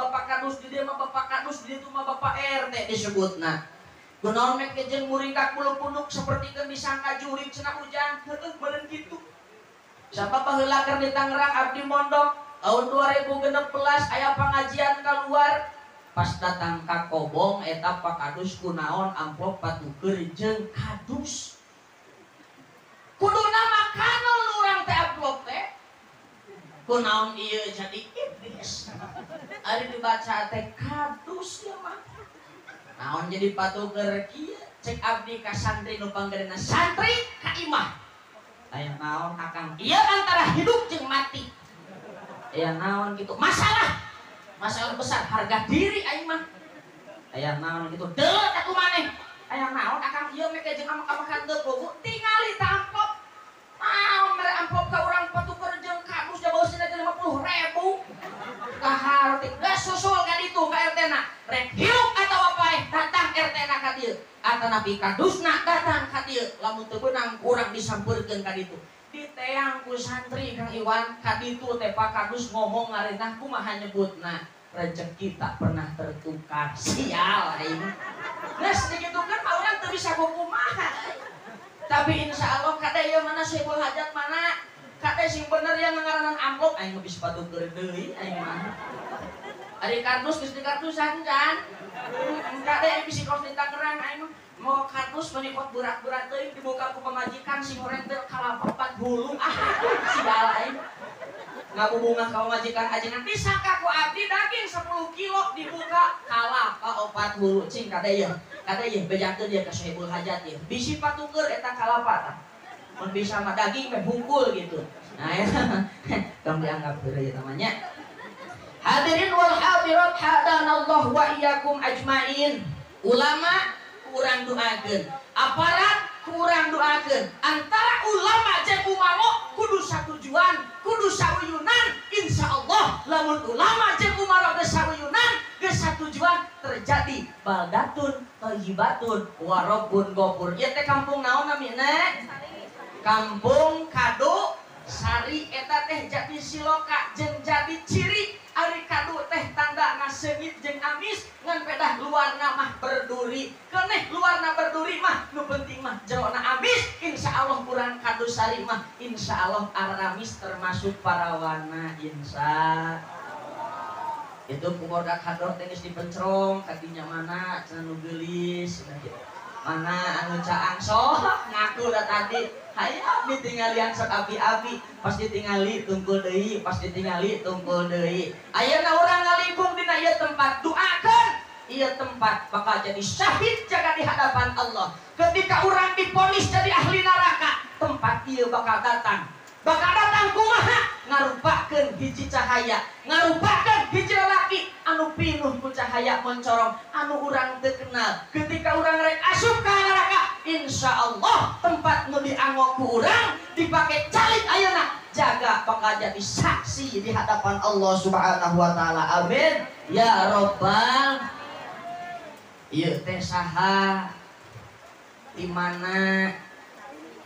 Bapak Kadus di dieu mah Bapak Kadus di ditu mah Bapak RT disebutna. Kunaon mek jeung muringkak bulu punduk sapertikeun disangka jurig cenah ujang heueuh meureun kitu. Sabab baheula keur di Tangerang abdi mondok tahun 2016 aya pangajian keluar pas datang ka Kobong eta Pak Kadus kunaon amplop patuker jeung kadus. Kuduna makanan urang teh amplop teh. Kunaon ieu jadi iblis. Ari dibaca teh kadus ieu mah. Naon jadi patuker kieu cek abdi ka santri nu panggedena santri ka imah. Aya naon akang ieu antara hidup jeung mati. Aya naon gitu masalah. Masalah besar harga diri aing mah. Aya naon gitu deuleu ka maneh. Aya naon akang ieu meh jeung amak-amakan teu bogo tingali ta amplop. Naon mere amplop ka urang patuker jeung kadus jabausna 50.000. Kaharti geus susul ka ditu ka RT na. Rek hirup atawa paeh datang RT na ka dieu. Atanapi kadusna datang ka dieu. Lamun teu beunang urang disampeurkeun ka ditu. Diteang ku santri Kang Iwan ka ditu teh Pak Kadus ngomong ngarenah kumaha nyebutna rezeki tak pernah tertukar. Sial aing. Geus digitukeun mah urang teu bisa kumaha. Tapi insya Allah kade ieu mana Sohibul Hajat mana kade sing bener yang ngaranan amplop aing mah bisa patuker deui aing mah. Ari kardus geus dikardusan kan. Kade bisi kos di Tangerang aing mah mau kardus menikot berat-berat teuing dibuka ku pamajikan sing horentel kalapa 4 hulu. Ah sial aing. Ngabubungah ka pamajikan ajengan disangka ku abdi daging 10 kilo dibuka kalapa 4 hulu cing kade ieu. Kade ieu bejakeun ieu ka Sohibul Hajat ieu. Bisi patuker eta kalapa tah. Mun bisa mah daging meh hungkul gitu. Nah eta tong dianggap heureuy eta mah nya. Hadirin wal hadirat hadanallahu wa iyyakum ajmain. Ulama kurang doakeun, aparat kurang doakeun. Antara ulama jeung umaro kudu satujuan, kudu sauyunan. Insyaallah lamun ulama jeung umaro geus sauyunan, geus satujuan terjadi baldatun thayyibatun wa rabbun ghafur. Ieu teh kampung naon namina? Kampung Kadu Sari eta teh jadi siloka jeung jadi ciri. Ari kadu teh tanda ngaseungit jeung amis ngan pedah luarna mah berduri. Keneh luarna berduri mah nu penting mah jerona amis. Insyaallah urang Kadu Sari mah insyaallah aramis termasuk parawana insya. Itu keluarga kador teh geus dipencrong kadinya mana cenah nu geulis mana anu caang sok ngaku da tadi hayang ditinggalian sok api-api pas ditingali tungkul deui pas ditingali tungkul deui. Ayeuna urang ngalingkung dina ieu tempat doakeun ieu tempat bakal jadi syahid jaga di hadapan Allah. Ketika urang diponis jadi ahli neraka tempat ieu bakal datang. Bakal datang kumaha ngarupakeun hiji cahaya, ngarupakeun hiji lalaki anu pinuh ku cahaya mencorong anu urang teu kenal. Ketika urang rek asup ka neraka, insyaallah tempat nu dianggo ku urang dipake calik ayeuna jaga bakal jadi saksi di hadapan Allah Subhanahu wa taala. Amin ya rabbal. Ieu teh saha di mana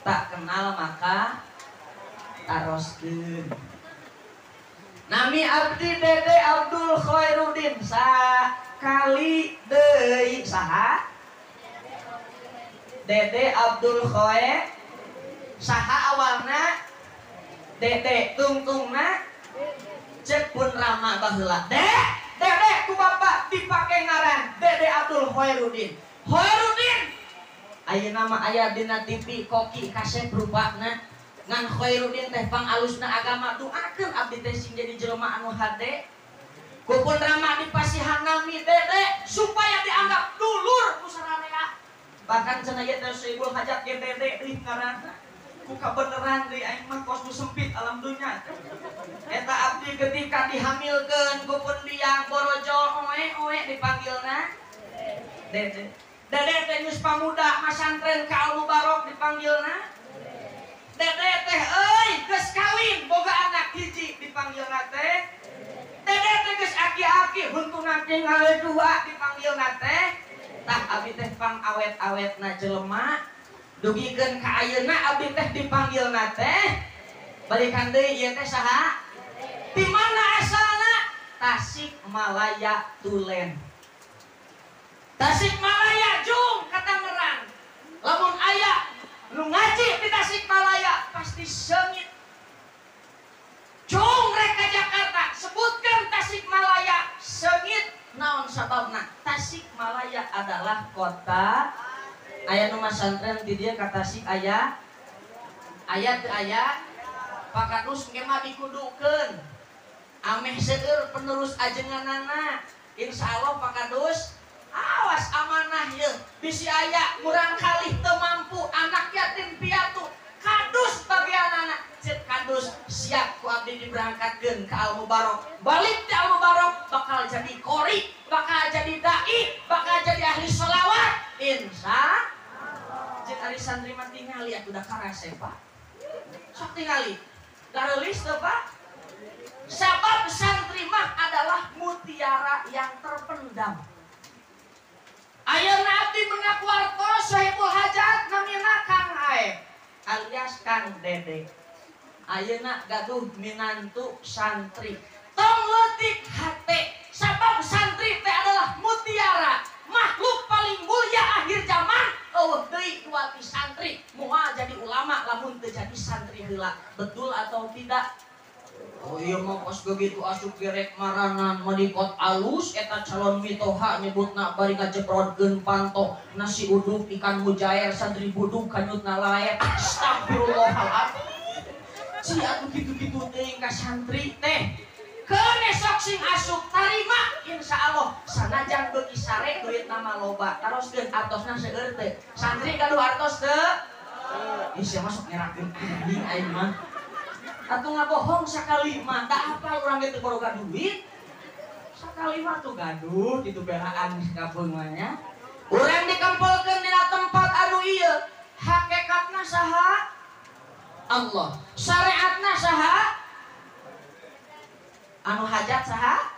tak kenal maka taroskeun. Nami abdi Dede Abdul Khairuddin sakali deui saha? Dede Abdul Khair saha awalna? Dede tungtungna cek pun rama baheula. Dek, Dede ku bapak dipake ngaran Dede Abdul Khairuddin. Khairuddin ayeuna mah aya dina TV koki kasep rupana. Ngan Khairuddin teh pangalusna agama doakeun abdi teh sing jadi jelema anu hade. Ku pun rama dipasihan nami Dede supaya dianggap dulur ku sararea. Bahkan cenah ieu teh Sohibul Hajat ge Dede deui ngaranna. Ku kabeneran deui aing mah kos nu sempit alam dunya. Eta abdi ketika dihamilkeun ku pun diang borojo oe-oe dipanggilna Dede. Dede teh geus pamuda masantren ka Al Mubarok dipanggilna Dede teh euy geus kawin boga anak hiji dipanggilna teh Dede teh geus aki-aki huntuna tinggal dua dipanggilna teh. Tah abdi teh pang awet-awetna jelema dugikeun ka ayeuna abdi teh dipanggilna teh balikan deui ieu teh saha? Di mana asalna? Tasikmalaya Tulen. Tasikmalaya jung ka Tangerang. Lamun aya nu ngaji di Tasikmalaya pasti seungit. Jung rek ka Jakarta sebutkan Tasikmalaya seungit. Naon sababna? Tasikmalaya adalah kota aya nu masantren di dieu ka Tasik aya. Aya teu aya? Pak Kadus ge mah dikudukeun. Ameh seueur penerus ajenganana. Insyaallah Pak Kadus awas amanah ye. Bisi aya murang kalih teu mampu anak yatim piatu. Kadus bagianana. Ceuk Kadus siap ku abdi diberangkatkeun ka Al Mubarok. Balik ti Al Mubarok bakal jadi qori, bakal jadi dai, bakal jadi ahli sholawat. Insya Allah. Ceuk ari santri mah tingali atuh da karase Pak. Sok tingali. Gareulis teu Pak? Sabab santri mah adalah mutiara yang terpendam. Ayeuna abdi mengaku wartos Sohibul Hajat namina Kang Aep alias Kang Dede. Ayeuna gaduh minantu santri. Tong leutik hate, sabab santri teh adalah mutiara, makhluk paling mulia akhir zaman. Eueuh deui kuati santri, moal jadi ulama lamun teu jadi santri heula. Betul atau tidak? Oh iya mah pas begitu asup gerek maranan medikot alus eta calon mitoha nyebutna bari ngajeprodkeun panto nasi uduk ikan mujair santri buduk kanyutna laer. Astagfirullahaladzim. Ci atuh kitu-kitu teuing ka santri teh. Keun esok sing asup tarima insyaallah sanajan beuki sare duit nama loba taroskeun artosna seueur teh. Santri gaduh artos teu? Ih sia masuk ngerakeun anjing aing mah. Atuh ngabohong sakali mah, tak apal urang ge teu boga duit. Sakali mah tuh gaduh kitu belaan kampung mah nya. Urang dikempolkeun dina tempat anu ieu, hakikatna saha? Allah. Syariatna saha? Anu hajat saha?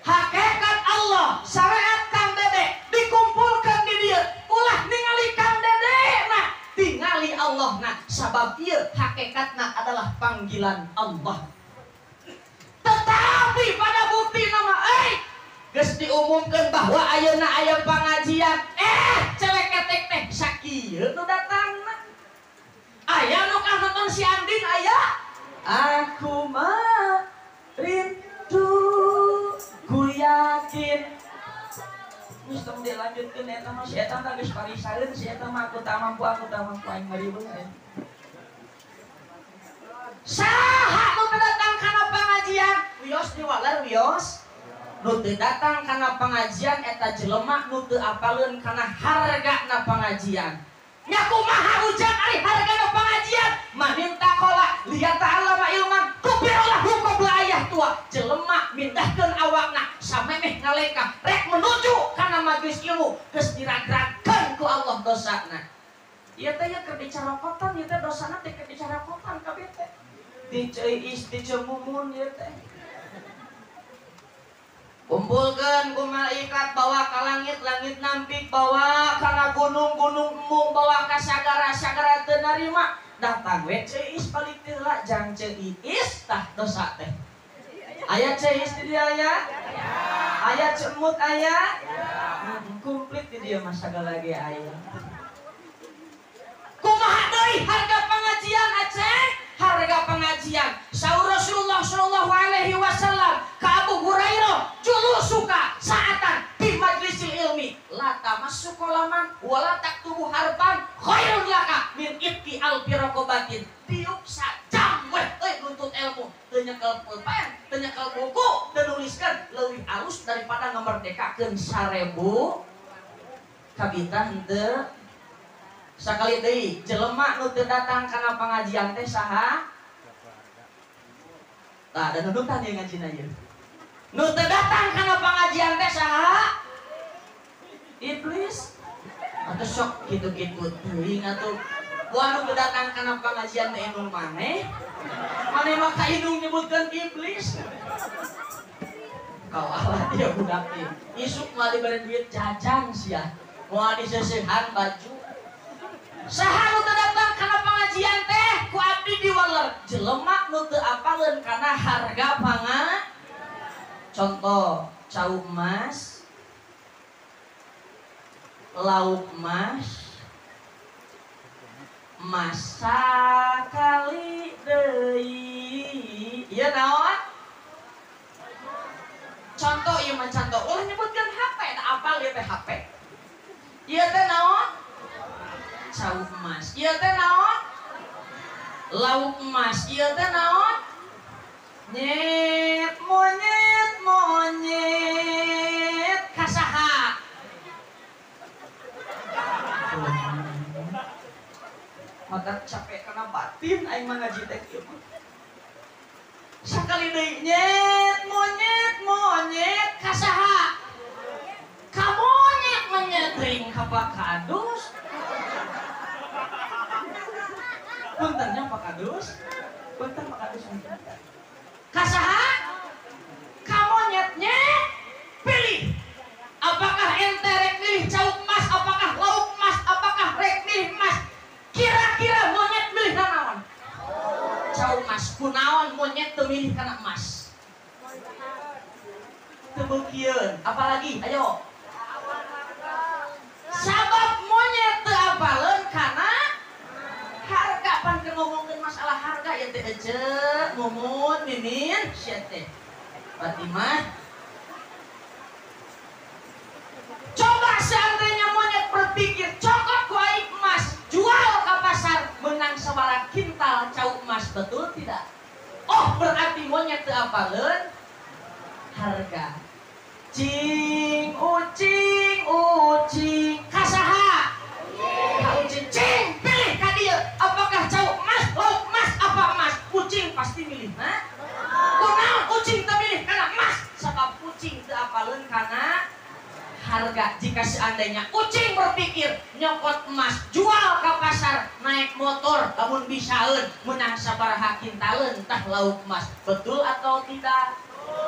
Hakikat Allah, syariat Kang Dede dikumpulkan di dieu. Ulah ningali Kang Dede nah, tingali Allah nah, sabab ieu hakikatna adalah panggilan Allah. Tetapi pada bukti nama geus diumumkeun bahwa ayeuna aya pengajian, celeketek teh sakieu nu datangna. Aya nu kah nonton si Andin aya? Aku mah rindu ku yakin. Geus tong dilanjutkeun eta mah si eta mah geus parisaeun si eta mah aku tak mampu aing maribeung aing. Saha nu teu datang kana pangajian? Wios diwaler wios. Nu teu datang kana pangajian eta jelema nu teu apaleun kana hargana pangajian. Nya kumaha ujang ari hargana pangajian? Maninta kola liyata'allama ilman kubirullahu qabla ayah tua. Jelema mindahkeun awakna samemeh ngalengkah rek menuju kana majelis ilmu geus diragragkeun ku Allah dosana. Ieu teh keur dicarakotan ieu teh dosana teh keur dicarakotan kabeh teh. Diceuis dicemumun ieu teh. Kumpulkeun ku malaikat bawa ka langit, langit nampik bawa kana gunung-gunung embung bawa ka sagara, sagara teu narima. Datang we ceuis balik teh heula jang ceuis tah dosa teh. Aya ceuis di dieu aya? Aya cemut aya? Komplit di dieu mah sagala ge aya. Kumaha deui harga pengajian Aceh? Harga pengajian saur Rasulullah sallallahu alaihi wasallam ka Abu Hurairah julusuka saatan di majlisil ilmi la tamassu qalaman wa la taktubu harfan khairun laka min itqi alfi raqabatin. Tiup sajam weh euy nuntut ilmu teu nyekel pulpen teu nyekel buku teu nuliskeun leuwih alus daripada ngamerdekakeun 1000 kabita henteu. Sakali deui jelema nu teu datang kana pangajian teh saha? Tah da nundutan ieu ngajina ieu. Nu teu datang kana pangajian teh saha? Iblis. Atuh sok kitu-kitu teuing atuh. Wah nu teu datang kana pangajian teh indung maneh. Maneh mah ka indung nyebutkeun iblis. Kawalah dia budak ieu. Isuk moal dibere duit jajan sia. Moal diseusehan baju. Saha nu teu datang kana pangajian teh ku abdi diwaler jelema nu teu apaleun kana harga pangajian. Contoh cau emas, lauk emas, masa kali deui. Ieu naon? Contoh ieu mah contoh. Ulah nyebutkeun HP, da apal ieu teh HP. Ieu teh naon? Cau emas. Ieu teh naon? Lauk emas. Ieu teh naon? Nyet monyet monyet kasaha? Maka capek karena batin aing mah ngaji teh kieu mah. Sakali deui nyet monyet monyet kasaha? Ka monyet menyetring ka Pak Kadus. Puntennya Pak Kadus? Punten Pak Kadus. Kasaha? Ka monyetnya pilih. Apakah ente rek milih cau emas, apakah lauk emas, apakah rek milih emas? Kira-kira monyet milih naon? Cau emas. Kunaon monyet teu milih kana emas? Teu beukieun. Apalagi? Ayo. Sabab monyet teu apaleun kana harga. Pan keur ngomongkeun masalah harga ya teh ece, mumun, mimin, sia teh. Fatimah. Coba seandainya monyet berpikir, cokot ku aing emas, jual ke pasar, menang sabaraha kintal cau emas, betul tidak? Oh, berarti monyet teu apaleun harga. Cing ucing ucing kasaha? Ka ucing. Cing pilih ka dieu, apakah cau emas, lauk emas, apa emas? Kucing pasti milih, ha? Kunaon kucing teu milih kana emas? Sabab kucing teu apaleun kana harga. Jika seandainya kucing berpikir nyokot emas, jual ke pasar, naik motor, lamun bisaeun menang sabaraha kintaleun tah lauk emas, betul atau tidak?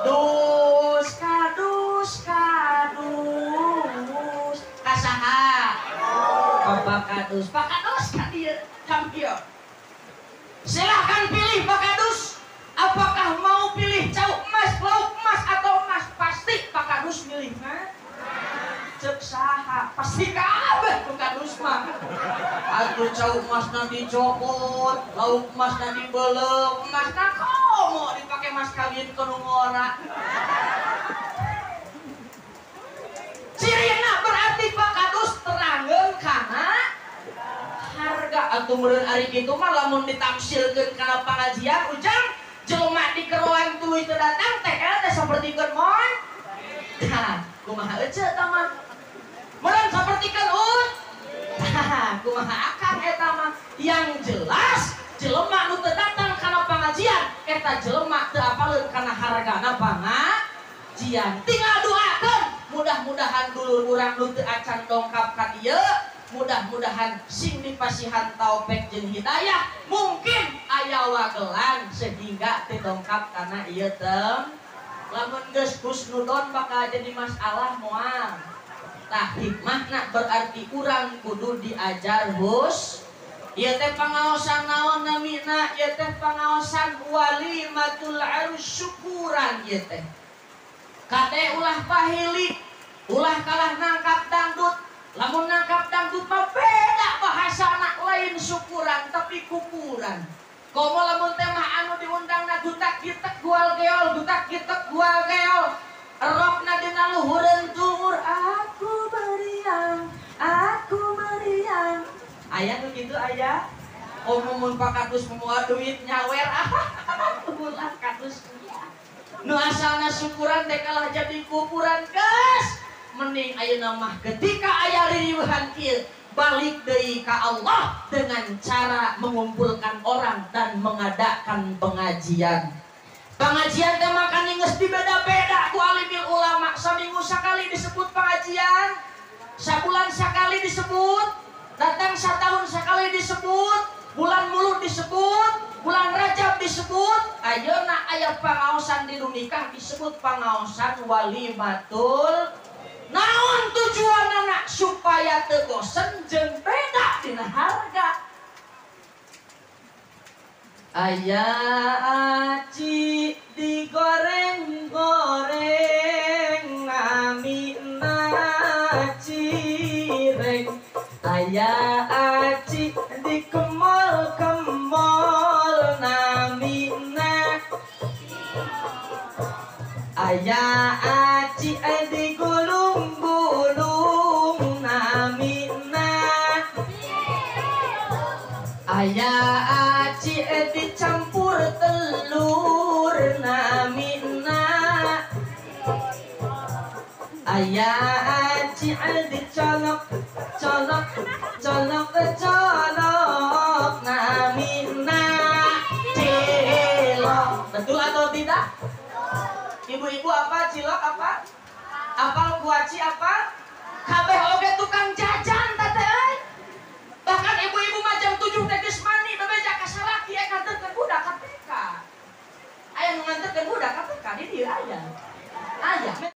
Dus kadus kadus kasaha? Bapak Kadus. Pak Kadus ka dieu, come here. Silahkan pilih Pak Kadus. Apakah mau pilih cau emas, lauk emas, atau emas? Pasti Pak Kadus milih, ha? Cek saha? Pasti kabeh Pak Kadus mah. Atuh cau emasna dicokot, lauk emasna dibelek, emasna komo dipake mas kawin ke nu ngora. Cirina berarti Pak Kadus terangeun kana harga. Atuh meureun ari kitu mah lamun ditamsilkeun kana pangajian ujang jelema dikeroan tuluy teu datang teh eta teh sapertikeun mon. Tah, kumaha ece eta mah? Meureun sapertikeun un. Tah, kumaha akang eta mah? Yang jelas jelema nu teu datang kana pangajian eta jelema teu apaleun kana hargana pangajian. Tinggal doakeun mudah-mudahan dulur urang nu teu acan dongkap ka dieu, mudah-mudahan sing dipasihan taufik jeung hidayah, mungkin aya wagelan sehingga teu dongkap kana ieu tem. Lamun geus husnudon bakal jadi masalah moal. Tah hikmahna berarti urang kudu diajar hus. Ieu teh pangaosan naon namina? Ieu teh pangaosan walimatul arus syukuran ieu teh. Kate ulah pahili, ulah kalah nangkap dangdut. Lamun nangkap dangdut mah beda bahasana, lain syukuran tapi kukuran. Komo lamun teh mah anu diundangna gutak gitek gual geol, gutak gitek gual geol. Rokna dina luhureun tuur, aku meriang, aku meriang. Aya nu kitu aya. Komo mun Pak Kadus moal duit nyawer, ah ulah kadus. Nu asalna syukuran teh kalah jadi kukuran geus. Mending ayeuna mah ketika aya ririweuhan kieu balik deui ka Allah dengan cara mengumpulkan orang dan mengadakan pengajian. Pengajian teh makanya geus dibeda-beda ku alimil ulama. Saminggu sekali disebut pengajian, sabulan sekali disebut, datang setahun sekali disebut, bulan Mulud disebut, bulan Rajab disebut. Ayeuna aya pangaosan di nikah disebut pangaosan walimatul. Naon tujuanana? Supaya teu bosen jeung beda dina harga. Aya aci digoreng-goreng. di kemol-kemol namina. Aya aci di gulung-gulung namina. Aya aci dicampur telur namina. Aya aci dicolok colok colok colok namina. Cilok. Betul atau tidak? Ibu-ibu apa? Cilok apa? Apal kuaci apa? Kabeh oge tukang jajan tete euy. Bahkan ibu-ibu mah jam 7 teh geus mandi bebeja ka salaki nganterkeun budak ka TK. Aya nu nganterkeun budak ka TK di dieu aya. Aya.